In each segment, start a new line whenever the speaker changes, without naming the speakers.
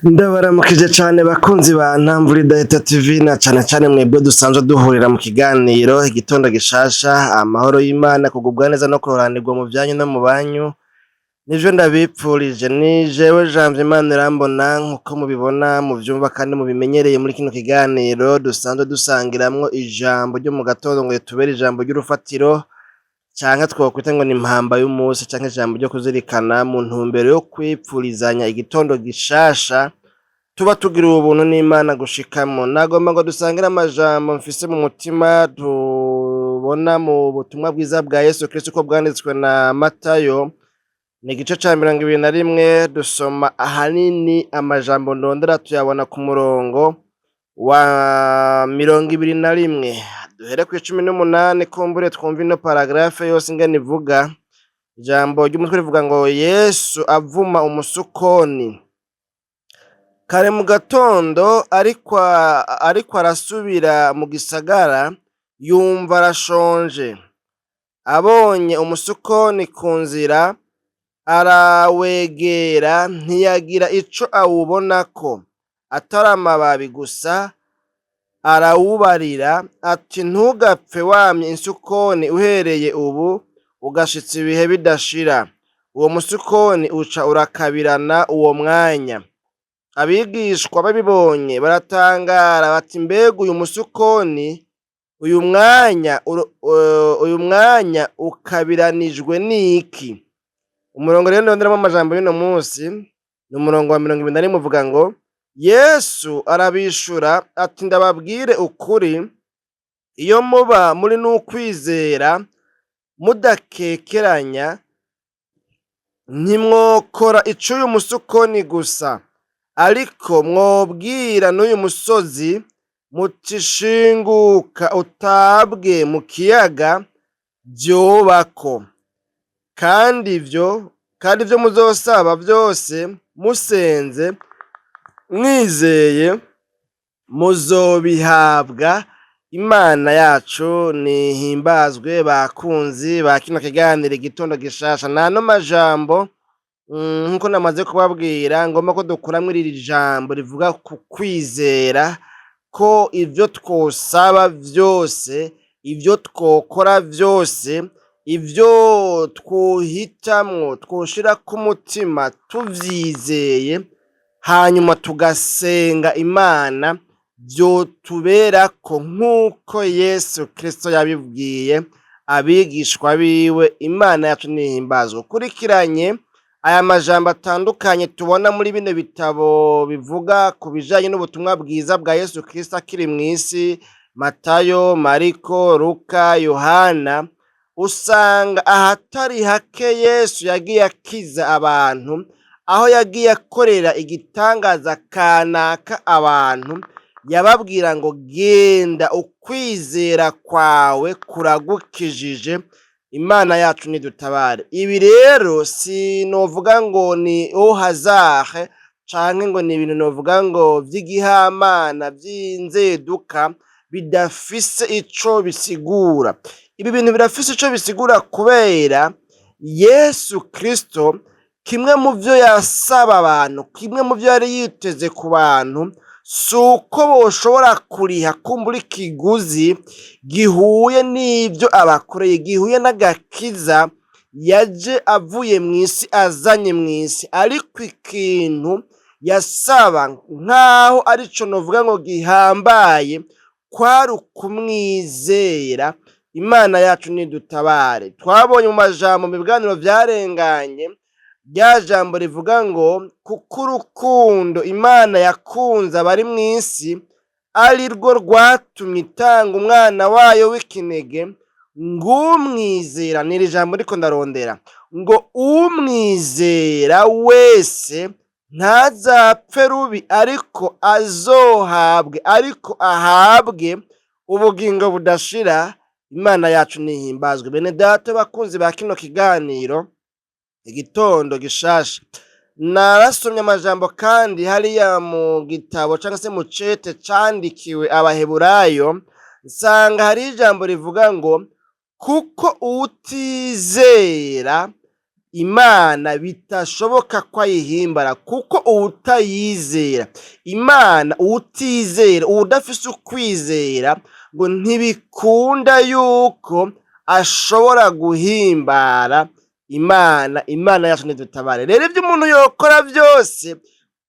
Ndabaramukije cane bakunzi ba Ntamvura Idahita TV na cane cane mwebwe dusanzwe duhurira mu kiganiro Igitondo Gishasha. Amahoro y'Imana, kugubwa neza no kuroranirwa mu vyanyu no mu banyu nivyo ndabipfurije. Ni jewe Janvier Manirambona, nkuko mubibona, muvyumva kandi mubimenyereye muri kino kiganiro dusanzwe dusangiramwo ijambo ryo mu gatondo ngo ritubere ijambo ry'urufatiro, canke twokwita ngo ni impamba y'umunsi, canke ijambo ryo kuzirikana mu ntumbero yo kwipfurizanya igitondo gishasha tuba tugiriwe ubuntu n'Imana gushikamwo. Nagomba ngo dusangire amajambo mfise mu mutima tubona mu butumwa bwiza bwa Yesu Kristo uko bwanditswe na Matayo, ni igice ca 21. Dusoma ahanini amajambo ndondera tuyabona ku murongo wa 21. Duhere kw'18, kumbure twumve ino paragraphe yose ingene ivuga. Ijambo ry'umutwe rivuga ngo: "Yesu avuma umusukoni." Kare mu gatondo ariko arasubira mu gisagara, yumva arashonje. Abonye umusukoni ku nzira, arawegera, ntiyagira ico awubonako atari amababi gusa. Arawubarira ati: "Ntugapfe wamye insukoni uhereye ubu ugashitsa ibihe bidashira." Uwo musukoni uca urakabirana uwo mwanya. Abigishwa babibonye baratangara bati: "Mbega uyu musukoni uyu mwanya ukabiranijwe n'iki?" Umurongo rero ndonderamwo amajambo y'uno munsi ni umurongo wa 21, uvuga ngo: "Yesu arabishura ati: Ndababwire ukuri, iyo muba muri n'ukwizera mudakekeranya, ntimwokora ic'uyu musukoni gusa, ariko mwobwira n'uyu musozi muti: Shinguka utabwe mu kiyaga, vyobako. Kandi ivyo muzosaba vyose musenze mwizeye, muzobihabwa." Imana yacu nihimbazwe. Bakunzi ba kino kiganiro Igitondo Gishasha, nano majambo, nkuko namaze kubabwira, ngomba ko dukuramwo iri jambo rivuga ku kwizera, ko ivyo twosaba vyose, ivyo twokora vyose, ivyo twohitamwo, twoshirako umutima tuvyizeye, hanyuma tugasenga Imana, vyotuberako nk'uko Yesu Kristo yabibwiye abigishwa biwe. Imana yacu nihimbazwe. Ukurikiranye aya majambo atandukanye tubona muri bino bitabo bivuga ku bijanye n'ubutumwa bwiza bwa Yesu Kristo akiri mw'isi, Matayo, Mariko, Luka, Yohana, usanga ahatari hake Yesu yagiye akiza abantu, aho yagiye akorera igitangaza kanaka abantu, yababwira ngo: "Genda, ukwizera kwawe kuragukijije." Imana yacu nidutabare. Ibi rero sinovuga ngo ni au hasard, canke ngo ni ibintu novuga ngo vy'igihamana, vy'inzeduka bidafise ico bisigura. Ibi bintu birafise ico bisigura, kubera Yesu Kristo kimwe mu vyo yasaba abantu, kimwe mu vyo yari yiteze ku bantu, si uko boshobora kuriha kumbura ikiguzi gihuye n'ivyo abakoreye, gihuye n'agakiza yaje avuye mw'isi azanye mw'isi, ariko ikintu yasaba nk'aho arico novuga ngo gihambaye, kwari ukumwizera. Imana yacu nidutabare. Twabonye mu majambo mu biganiro vyarenganye rya jambo rivuga ngo: "Kuko urukundo Imana yakunze abari mw'isi ari rwo rwatumye itanga umwana wayo w'ikinege, ng'umwizera." Ni iri jambo ndiko ndarondera, ngo: "Umwizera wese ntazapfe rubi, ariko azohabwe, ariko ahabwe ubugingo budashira." Imana yacu nihimbazwe. Bene data, bakunzi ba kino kiganiro Igitondo Gishasha, narasomye amajambo kandi hariya mu gitabo canke se mu cete candikiwe Abaheburayo, nsanga hari ijambo rivuga ngo: "Kuko uwutizera Imana bitashoboka ko ayihimbara, kuko uwutayizera Imana, uwutizera, uwudafise ukwizera, ngo ntibikunda yuko ashobora guhimbara Imana. Imana yacu nidutabare. Rero ibyo umuntu yokora byose,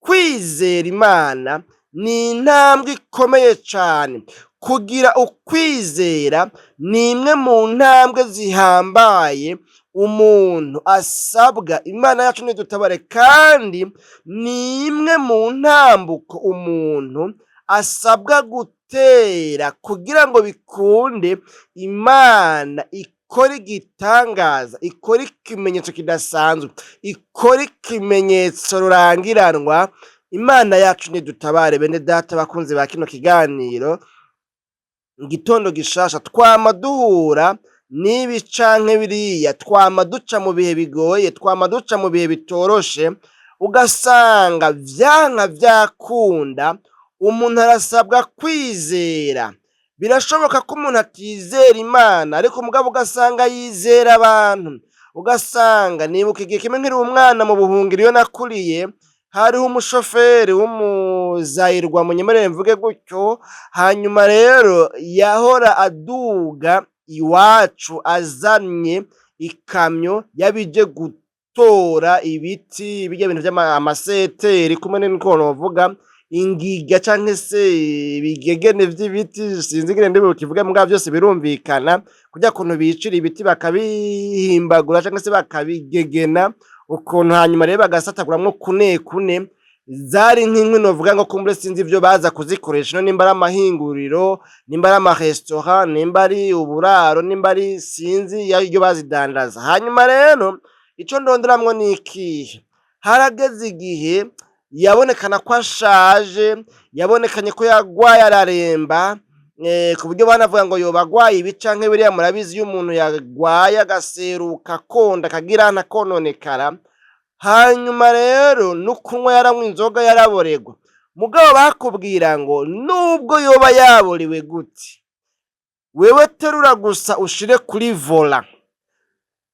kwizera Imana ni intambwe ikomeye cane. Kugira ukwizera ni imwe mu ntambwe zihambaye umuntu asabwa. Imana yacu nidutabare. Kandi ni imwe mu ntambuko umuntu asabwa gutera kugira ngo bikunde Imana ikore igitangaza, ikore ikimenyetso kidasanzwe, ikore ikimenyetso rurangiranwa. Imana yacu nidutabare. Bene data, bakunzi ba kino kiganiro Igitondo Gishasha, twama duhura n'ibi canke biriya, twama duca mu bihe bigoye, twama duca mu bihe bitoroshe, ugasanga vyanka vyakunda umuntu arasabwa kwizera. Birashoboka ko umuntu atizera Imana, ariko mugabo ugasanga yizera abantu. Ugasanga nibuka igihe kimwe nkiri umwana mu buhungiro iyo nakuriye, hariho umushoferi w'umuzayirwa, munyemerere mvuge gutyo. Hanyuma rero yahora aduga iwacu azanye ikamyo yabije gutora ibiti, birya bintu vy'amaseteri, kumwe niko novuga ingiga canke se ibigegene vy'ibiti, sinzi ingene ndi bukivuge, mugabo vyose birumvikana, kurya kuntu bicira ibiti bakabihimbagura canke se bakabigegena ukuntu, hanyuma rero bagasataguramwo kune kune. Zari nk'inkwi novuga ngo kumbure sinzi ivyo baza kuzikoresha, nimba ari amahinguriro, nimba ari amaresitora, nimba ari uburaro, nimba ari sinzi iyo bazidandaza. Hanyuma rero ico ndonderamwo ni ikihe? Harageze igihe yabonekana ko ashaje, yabonekanye ko yagwaye araremba, ku buryo banavuga ngo yoba agwaye ibi canke biriya. Murabizi, iyo umuntu yagwaye agaseruka, akonda, akagira akononekara. Hanyuma rero no kunywa yaranywa inzoga, yaraboregwa. Mugabo bakubwira ngo nubwo yoba yaborewe gute, wewe terura gusa ushire kuri volant,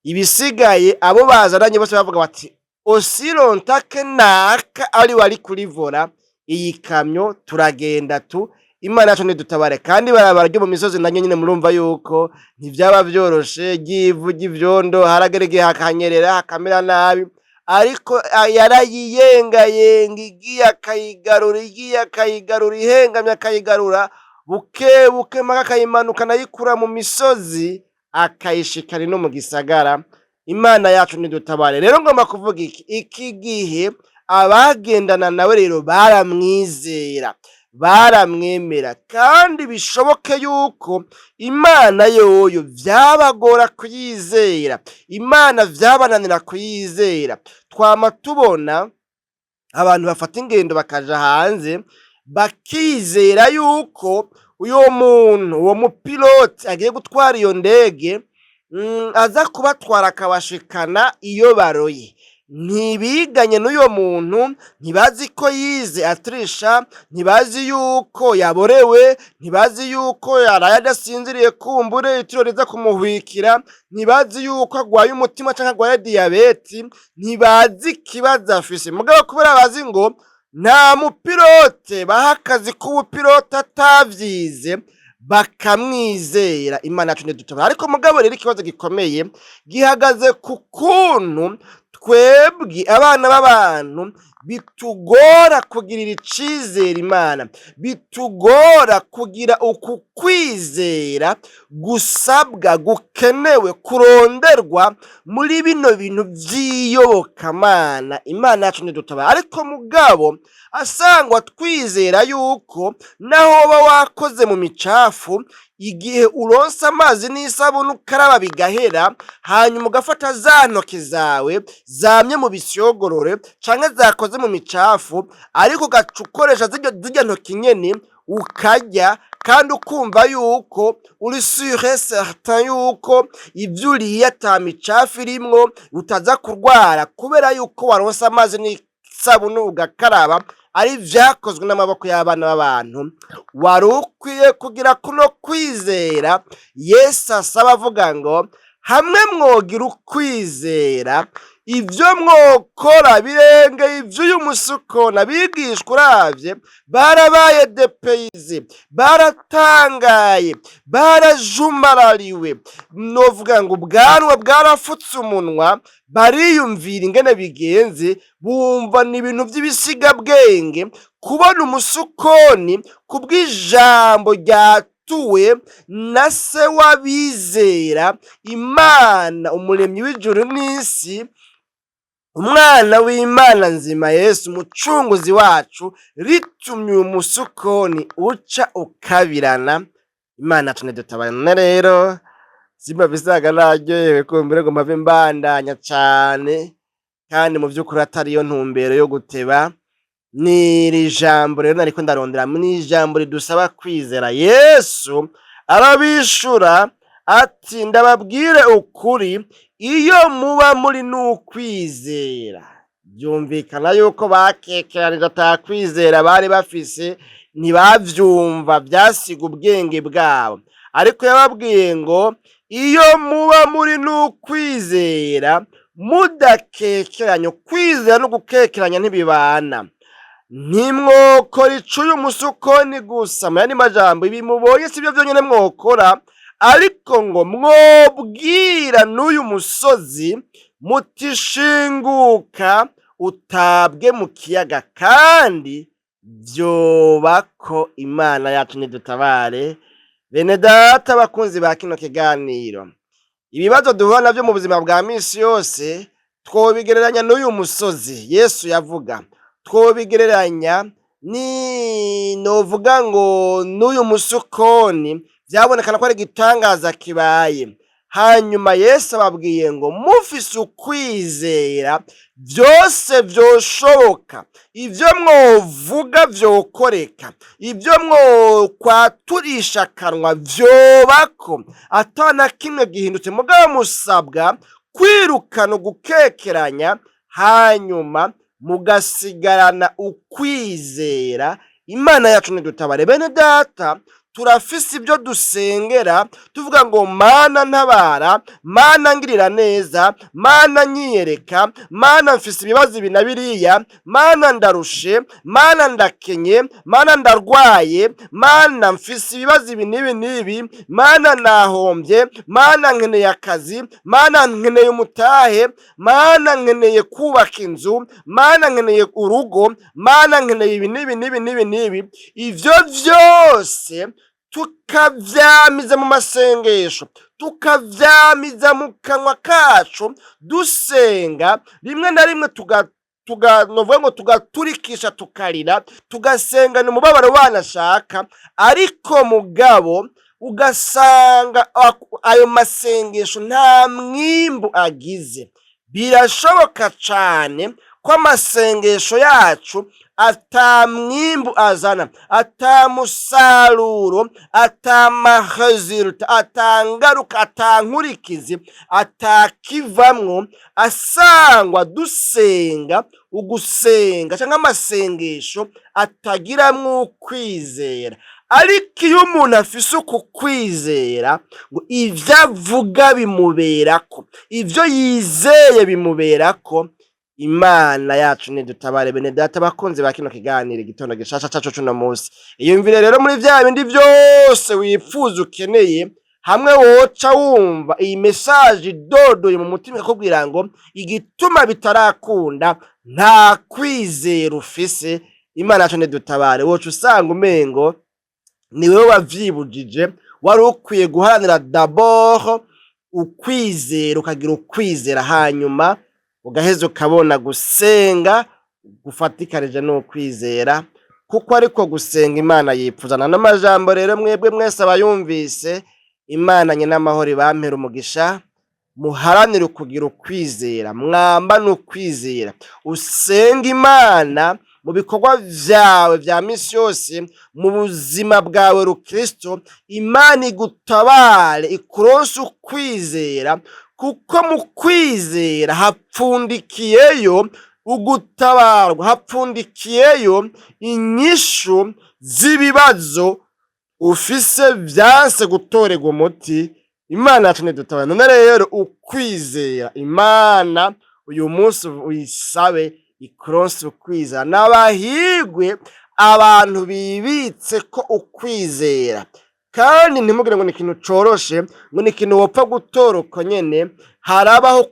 ibisigaye abo bazananye bose bavuga bati: "Aussi longtemps que naka ari we ari kuri volant, iyi kamyo turagenda tu." Imana yacu nidutabare. Kandi ibarabara ryo mu misozi naryo nyene murumva yuko ntivyaba vyoroshe, ry'ivu, ry'ivyondo, haragera igihe hakanyerera, hakamera nabi. Ariko yarayiyengayenga, igiye akayigarura, igiye akayigarura, ihengamye akayigarura, buke buke mpaka akayimanukana, ayikura mu misozi akayishikana no mu gisagara. Imana yacu nidutabare. Rero ngomba kuvuga iki gihe abagendana nawe rero baramwizera, baramwemera, kandi bishoboke yuko Imana yoyo vyabagora kuyizera, Imana vyabananira kuyizera. Twama tubona abantu bafata ingendo bakaja hanze, bakizera yuko uyo muntu, uwo mupilote agiye gutwara iyo ndege, aza kubatwara akabashikana iyo baroye. Ntibiganye n'uyo muntu, ntibazi ko yize atirisha, ntibazi yuko yaborewe, ntibazi yuko yaraye adasinziriye, kumbure itiro riza kumuhwikira, ntibazi yuko agwaye umutima canke agwaye diyabeti, ntibazi ikibazo afise. Mugabo kubera bazi ngo nta mupilote baha akazi k'ubupilote atavyize, bakamwizera. Imana yacu ntidutabara. Ariko mugabo rero ikibazo gikomeye gihagaze ku kuntu twebwe abana b'abantu bitugora kugirira icizere Imana, bitugora kugira uku kwizera gusabwa, gukenewe, kuronderwa muri bino bintu vy'iyobokamana. Imana yacu ntidutabara. Ariko mugabo asangwa twizera yuko naho woba wakoze mu micafu, igihe uronse amazi n'isabuni ukaraba bigahera, hanyuma ugafata za ntoke zawe zamye mu bisyogorore canke zakoze mu micafu, ariko ugaca ukoresha zirya ntoki nyene ukarya, kandi ukumva yuko uri sûr et certain yuko ivyo uriye ata micafu irimwo, utaza kurwara kubera yuko waronse amazi n'isabuni ugakaraba, ari vyakozwe n'amaboko y'abana b'abantu. Wari ukwiye kugira kuno kwizera Yesu asaba, avuga ngo hamwe mwogira ukwizera. Ivyo mwokora birengeye ivy'uyu musukoni. Abigishwa uravye barabaye dépaysés, baratangaye, barajumarariwe, novuga ngo ubwanwa bwarafutse umunwa, bariyumvira ingene bigenze, bumva ni ibintu vy'ibisigabwenge kubona umusukoni kubw'ijambo ryatuwe na se w'abizera, Imana umuremyi w'ijuru n'isi, umwana w'Imana nzima, Yesu umucunguzi wacu, ritumye uyu musukoni uca ukabirana. Imana tune dutabare. None rero simba bisaga naryohewe kumbure ngo mpave mbandanya cane, kandi mu vy'ukuri atariyo ntumbero yo guteba. N'iri jambo rero nariko ndarondera, n'ijambo ridusaba kwizera. Yesu arabishura ati: "Ndababwire ukuri, iyo muba muri n'ukwizera." Byumvikana yuko bakekeranije, ata kwizera bari bafise, ntibavyumva, vyasiga ubwenge bwabo. Ariko yababwiye ngo: "Iyo muba muri n'ukwizera mudakekeranya." Ukwizera no gukekeranya ntibibana. Ntimwokora icuye umusukoni gusa. Mu yandi majambo, ibi mubonye sivyo vyonyene mwokora, ariko ngo mwobwira n'uyu musozi mutishinguka utabwe mu kiyaga, kandi vyobako. Imana yacu nidutabare. Bene data, bakunzi ba kino kiganiro, ibibazo duhura navyo mu buzima bwa misi yose twobigereranya n'uyu musozi Yesu yavuga, twobigereranya ni novuga ngo n'uyu musukoni. Vyabonekana ko ari igitangaza kibaye. Hanyuma Yesu ababwiye ngo mufise ukwizera vyose vyoshoboka, ivyo mwovuga vyokoreka, ivyo mwokwaturisha akanwa vyobako, ata na kimwe gihindutse. Mugabo musabwa kwirukana ugukekeranya, hanyuma mugasigarana ukwizera. Imana yacu nidutabare. Bene data, turafise ibyo dusengera tuvuga ngo: "Mana ntabara, Mana ngirira neza, Mana nyiyereka, Mana mfise ibibazo ibi na biriya, Mana ndarushe, Mana ndakenye, Mana ndarwaye, Mana mfise ibibazo ibi n'ibi n'ibi, Mana nahombye, Mana nkeneye akazi, Mana nkeneye umutahe, Mana nkeneye kubaka inzu, Mana nkeneye urugo, Mana nkeneye ibi n'ibi n'ibi n'ibi n'ibi." Ivyo vyose tukavyamiza mu masengesho, tukavyamiza mu kanwa kacu dusenga, rimwe na rimwe tuga tuga novuga ngo tugaturikisha, tukarira, tugasengana umubabaro wanashaka. Ariko mugabo ugasanga ayo masengesho nta mwimbu agize. Birashoboka cane ko amasengesho yacu ata mwimbu azana, ata musaruro, ata ma résultats, ata ngaruka, ata nkurikizi, atakivamwo, asangwa dusenga ugusenga canke amasengesho atagiramwo ukwizera. Ariko iyo umuntu afise uku kwizera, ngo ivyo avuga bimuberako, ivyo yizeye bimuberako. Imana yacu nidutabare. Bene data, bakunzi ba kino kiganiro igitondo gishasha cacu cuno musi, iyumvire rero muri vya bindi vyose wifuza, ukeneye, hamwe woca wumva iyi message idodoye mu mutima ikakubwira ngo igituma bitarakunda nta kwizera ufise. Imana yacu nidutabare. Woca usanga umengo ni wewe wavyibujije. Wari ukwiye guharanira d'abord ukwizera, ukagira ukwizera, hanyuma ugaheza ukabona gusenga gufatikanije n'ukwizera, kuko ariko gusenga Imana yipfuzana n'amajambo. Rero mwebwe mwese abayumvise, Imana nyine amahoro ibampera umugisha. Muharanire kugira ukwizera, mwambane ukwizera, usenga Imana mu bikorwa vyawe vya misi yose, mu buzima bwawe rukristo. Imana igutabare, ikuronse ukwizera, kuko mu kwizera hapfundikiyeyo ugutabarwa, hapfundikiyeyo inyishu z'ibibazo ufise vyanse gutorerwa umuti. Imana yacu nidutabare. None rero ukwizera Imana. Uyu munsi uyisabe ikuronse ukwizera. N'abahigwe abantu bibitse ko ukwizera. Kandi ntimugire ngo ni ikintu coroshe, ngo ni ikintu wopfa gutora uko nyene. Harabaho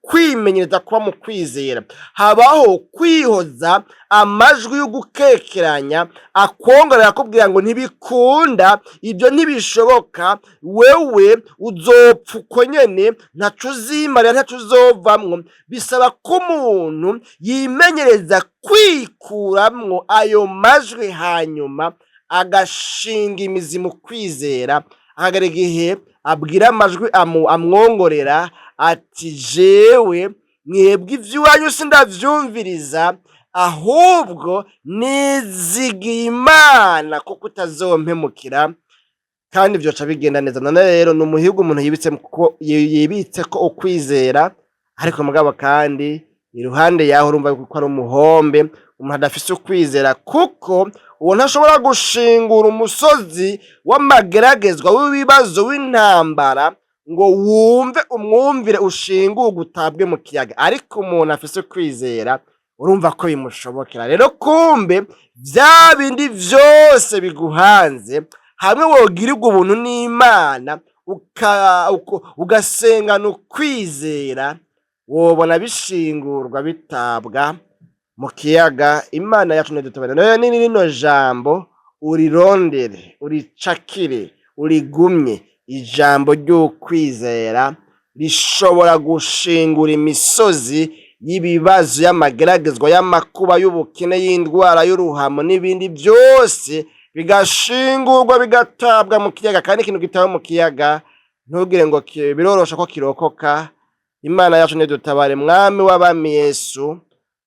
kwimenyereza kuba mu kwizera, habaho kwihoza amajwi y'ugukekeranya akwongorera akubwira ngo ntibikunda, ibyo ntibishoboka, wewe uzopfa uko nyene, ntaco uzimarira, ntaco uzovamwo. Bisaba ko umuntu yimenyereza kwikuramwo ayo majwi, hanyuma agashinga imizi mu kwizera, akagera igihe abwira amajwi amwongorera ati: "Jewe mwebwe ivy'iwanyu sindavyumviriza, ahubwo nizigiye Imana kuko utazompemukira, kandi vyoca bigenda neza." None rero ni umuhigo umuntu yibitse ko ukwizera, ariko mugabo kandi iruhande yaho urumva yuko ari umuhombe umuntu adafise ukwizera, kuko uwo ntashobora gushingura umusozi w'amageragezwa, w'ibibazo, w'intambara, ngo wumve umwumvire ushingurwe utabwe mu kiyaga. Ariko umuntu afise ukwizera urumva ko bimushobokera. Rero kumbe vya bindi vyose biguhanze, hamwe wogirirwa ubuntu n'Imana, ugasengana ukwizera, wobona bishingurwa bitabwa mu kiyaga. Imana yacu nidutabare. None ni rino jambo urirondere, uricakire, urigumye. Ijambo ry'ukwizera rishobora gushingura imisozi y'ibibazo, y'amageragezwa, y'amakuba, y'ubukene, y'indwara, y'uruhamo n'ibindi byose, bigashingurwa bigatabwa mu kiyaga. Kandi ikintu gitaba mu kiyaga, ntugire ngo birorosha ko kirokoka. Imana yacu nidutabare. Mwami w'abami Yesu,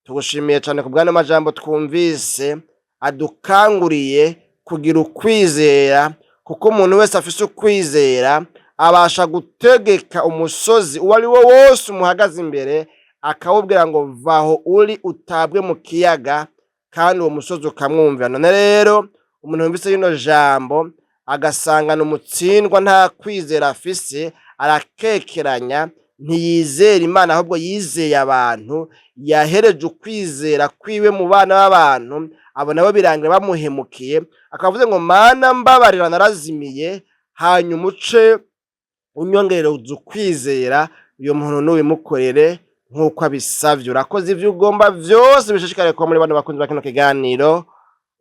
tugushimiye cyane ku bw'ano majambo twumvise adukanguriye kugira ukwizera, kuko umuntu wese afise ukwizera abasha gutegeka umusozi uwo ari wo wose umuhagaze imbere, akawubwira ngo: "Vaho uri utabwe mu kiyaga", kandi uwo musozi ukamwumvira. None rero umuntu yumvise rino jambo agasangana umutsindwa, nta kwizera afise, arakekeranya, ntiyizera Imana ahubwo yizeye abantu, yahereje ukwizera kwiwe mu bana b'abantu, abo nabo birangira bamuhemukiye, akavuze ngo: "Mana mbabarira, narazimiye, hanyuma uce unyongereza ukwizera." Uyo muntu nubimukorere nk'uko abisavye. Urakoze. Ivyo ugomba vyose bishishikare kuba muri bano bakunzi ba kino kiganiro,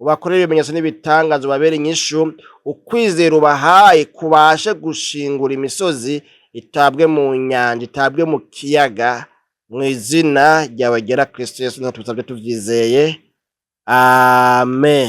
ubakorere ibimenyetso n'ibitangaza, ubabere inyishu, ukwizera ubahaye kubashe gushingura imisozi itabwe mu nyanja, itabwe mu kiyaga. Mu izina ryawe ryera Kristo Yesu niho tubisabye tuvyizeye, amen.